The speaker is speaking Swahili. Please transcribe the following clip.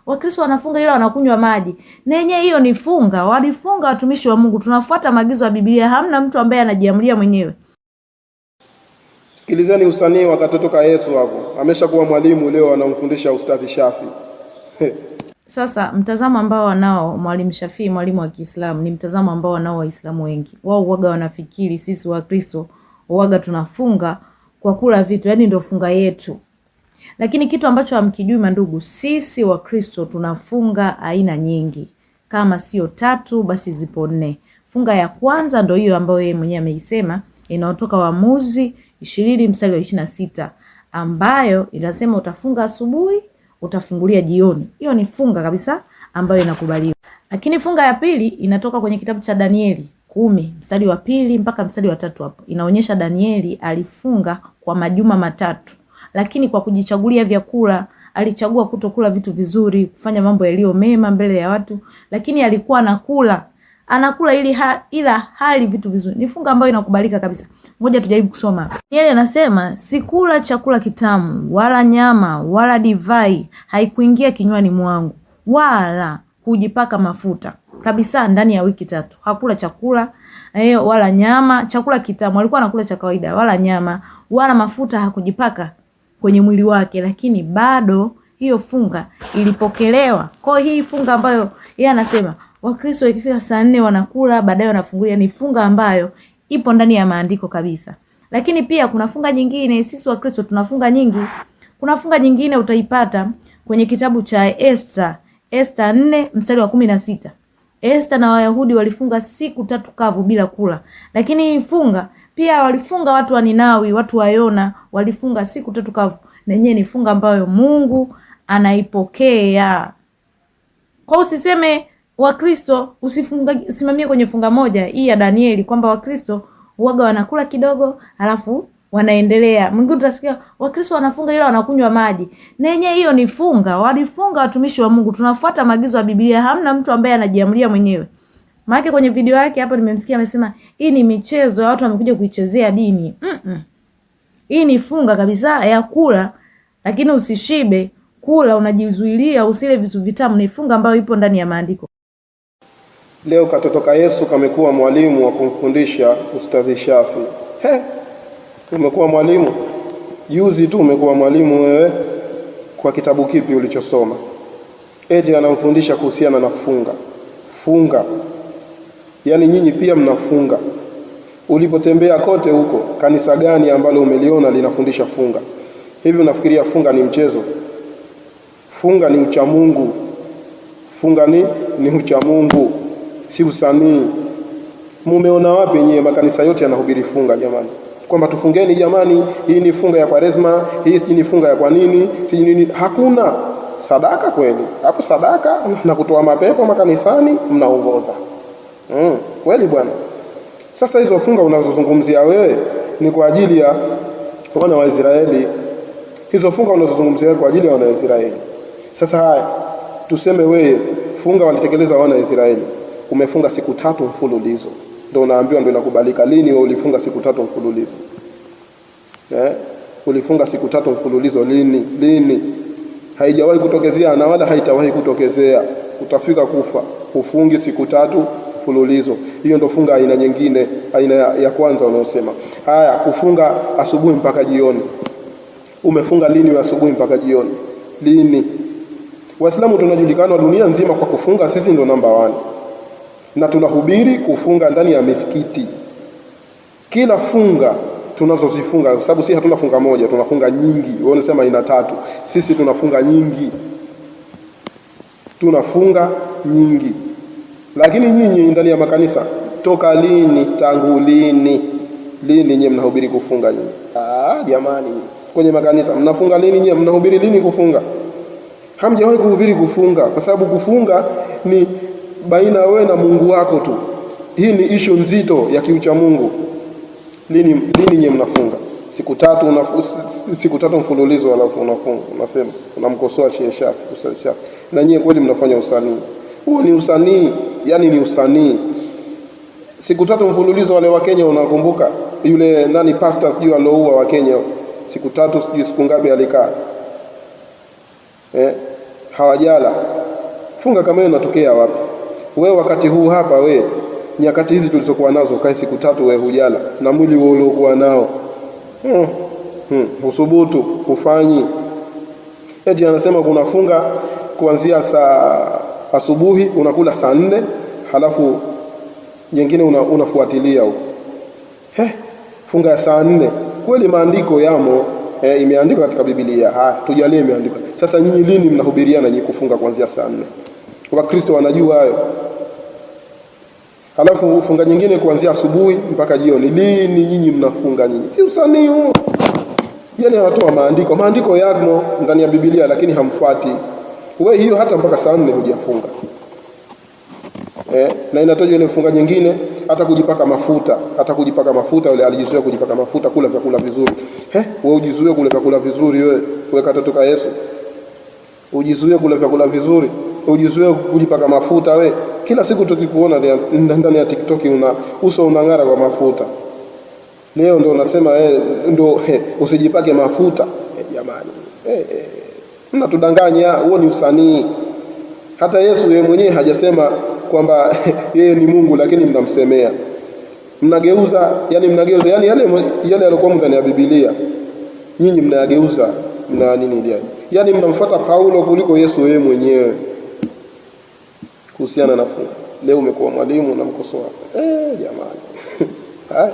Wakristo wanafunga ila wanakunywa maji, na yenyewe hiyo ni funga. Walifunga watumishi wa Mungu, tunafuata maagizo ya Biblia, hamna mtu ambaye anajiamulia mwenyewe. Sikilizeni usanii wa katoto ka Yesu hapo, ameshakuwa mwalimu leo, anamfundisha Ustazi Shafi. Sasa mtazamo ambao wanao Mwalimu Shafii, mwalimu wa Kiislamu, ni mtazamo ambao wanao Waislamu wengi. Wao uwaga wanafikiri sisi Wakristo uwaga tunafunga kwa kula vitu, yaani ndio funga yetu. Lakini kitu ambacho hamkijui mandugu, sisi Wakristo tunafunga aina nyingi, kama sio tatu basi zipo nne. Funga ya kwanza ndio hiyo ambayo yeye mwenyewe ameisema inayotoka Waamuzi 20 mstari wa 26 ambayo inasema utafunga asubuhi utafungulia jioni. Hiyo ni funga kabisa ambayo inakubaliwa. Lakini funga ya pili inatoka kwenye kitabu cha Danieli 10 mstari wa 2 mpaka mstari wa 3 hapo. Inaonyesha Danieli alifunga kwa majuma 3, lakini kwa kujichagulia vyakula. Alichagua kutokula vitu vizuri, kufanya mambo yaliyo mema mbele ya watu, lakini alikuwa anakula. Anakula ili ila hali vitu vizuri. Ni funga ambayo inakubalika kabisa. Ngoja tujaribu kusoma. Yeye anasema sikula chakula kitamu, wala nyama, wala divai haikuingia kinywani mwangu, wala kujipaka mafuta kabisa ndani ya wiki 3. Hakula chakula, wala nyama, chakula kitamu alikuwa anakula cha kawaida, wala nyama, wala mafuta hakujipaka kwenye mwili wake, lakini bado hiyo funga ilipokelewa. Kwa hiyo hii funga ambayo yeye anasema Wakristo ikifika saa 4 wanakula, baadaye wanafungulia, ni funga ambayo ipo ndani ya maandiko kabisa. Lakini pia kuna funga nyingine, sisi Wakristo tunafunga nyingi. Kuna funga nyingine utaipata kwenye kitabu cha Esther, Esther 4 mstari wa 16. Esther na Wayahudi walifunga siku 3 kavu bila kula. Lakini hii funga pia walifunga watu wa Ninawi, watu wa Yona walifunga siku 3 kavu. Na yenyewe ni funga ambayo Mungu anaipokea. Kwa usiseme Wakristo usifunga, simamie kwenye funga moja hii ya Danieli kwamba Wakristo huaga wanakula kidogo alafu wanaendelea. Mwingine utasikia Wakristo wanafunga ila wanakunywa maji. Na yenyewe hiyo ni funga. Walifunga watumishi wa Mungu. Tunafuata maagizo ya Biblia. Hamna mtu ambaye anajiamulia mwenyewe. Maana kwenye video yake hapo nimemsikia amesema hii ni michezo ya watu wamekuja kuichezea dini. Hii ni funga kabisa ya kula, lakini usishibe. Kula unajizuilia usile vitu vitamu. Ni funga ambayo ipo ndani ya maandiko. Leo katoto ka Yesu kamekuwa mwalimu wa kumfundisha Ustadhi Shafi. He, umekuwa mwalimu juzi tu, umekuwa mwalimu wewe kwa kitabu kipi ulichosoma? Eti anamfundisha kuhusiana na funga. Funga yaani nyinyi pia mnafunga. Ulipotembea kote huko, kanisa gani ambalo umeliona linafundisha funga? Hivi unafikiria funga ni mchezo? Funga ni uchamungu. Funga ni uchamungu, si usanii. Mumeona wapi nyie makanisa yote yanahubiri funga jamani? Kwamba tufungeni jamani, hii ni funga ya Kwaresma, hii si ni funga ya kwa nini, si nini. Hakuna sadaka kweli hapo, sadaka na kutoa mapepo makanisani mnaongoza. Kweli bwana. Sasa hizo funga unazozungumzia wewe ni kwa ajili ya wana wa Israeli. Hizo funga unazozungumzia kwa ajili ya wana wa Israeli. Sasa haya, tuseme wewe funga walitekeleza wana wa Israeli, umefunga siku 3 mfululizo, ndio unaambiwa ndio inakubalika. Lini wewe ulifunga siku 3 mfululizo? Ulifunga siku 3 mfululizo lini? Lini? Haijawahi kutokezea na wala haitawahi kutokezea. Utafika kufa ufungi siku 3 mfululizo. Hiyo ndio funga aina nyingine, aina ya kwanza unaosema. Haya, kufunga asubuhi mpaka jioni. Umefunga lini wa asubuhi mpaka jioni? Lini? Waislamu tunajulikana dunia nzima kwa kufunga, sisi ndio namba 1. Na tunahubiri kufunga ndani ya misikiti. Kila funga tunazozifunga, kwa sababu sisi hatuna funga moja, tunafunga nyingi. Wewe unasema ina 3, sisi tunafunga nyingi. Tunafunga nyingi. Lakini nyinyi ndani ya makanisa toka lini, tangu lini? Lini nyinyi mnahubiri kufunga nyinyi? Jamani nyinyi. Kwenye makanisa mnafunga lini nyinyi? Mnahubiri lini kufunga? Hamjawahi kuhubiri kufunga, kwa sababu kufunga ni baina wewe na Mungu wako tu. Hii ni issue nzito ya kiucha Mungu. Lini, lini nyinyi mnafunga? Siku 3 mfululizo alafu unafunga. Unasema unamkosoa Sheikh Shafi, Ustaz Shafi. Na nyinyi kweli mnafanya usanii. Huo ni usanii, yani ni usanii. Siku 3 mfululizo wale wa Kenya unakumbuka? Yule nani pastor sijui alioua wa Kenya siku 3 sijui siku ngapi alikaa. Hawajala. Funga kama hiyo inatokea wapi? We wakati huu hapa, we nyakati hizi tulizokuwa nazo, ukae siku 3 we hujala na mwili wewe uliokuwa nao, usubutu hufanyi. Eti anasema kuna funga kuanzia saa asubuhi unakula saa 4, halafu nyingine unafuatilia huko. Funga ya saa 4 kweli? Maandiko yamo, imeandikwa katika Biblia. Haya, tujalie imeandikwa. Sasa nyinyi lini mnahubiriana nyinyi kufunga kuanzia saa 4? Wakristo wanajua hayo. Halafu funga nyingine kuanzia asubuhi mpaka jioni. Lini nyinyi mnafunga nyinyi? Si usanii huo? Yaani anatoa maandiko, maandiko yamo ndani ya Biblia lakini hamfuati. We hiyo hata mpaka saa 4 hujafunga. Na inatajwa ile funga nyingine hata kujipaka mafuta, hata kujipaka mafuta, yule alijizuia kujipaka mafuta, kula vyakula vizuri. Wewe ujizuie kula vyakula vizuri wewe, wewe katoto ka Yesu. Ujizuie kula vyakula vizuri, ujizuie kujipaka mafuta we. Kila siku tukikuona ndani ya TikTok una uso unang'ara kwa mafuta. Leo ndo unasema ndo usijipake mafuta. Jamani. Mnatudanganya, huo ni usanii. Hata Yesu yeye mwenyewe hajasema kwamba yeye ni Mungu, lakini mnamsemea. Mnageuza, yani mnageuza, yani yale yaliokuwa ndani ya Biblia nyinyi mnayageuza, mna nini yani? Yani mnamfuata Paulo kuliko Yesu yeye mwenyewe kuhusiana na funga. Leo umekuwa mwalimu unamkosoa. Jamani. Haya.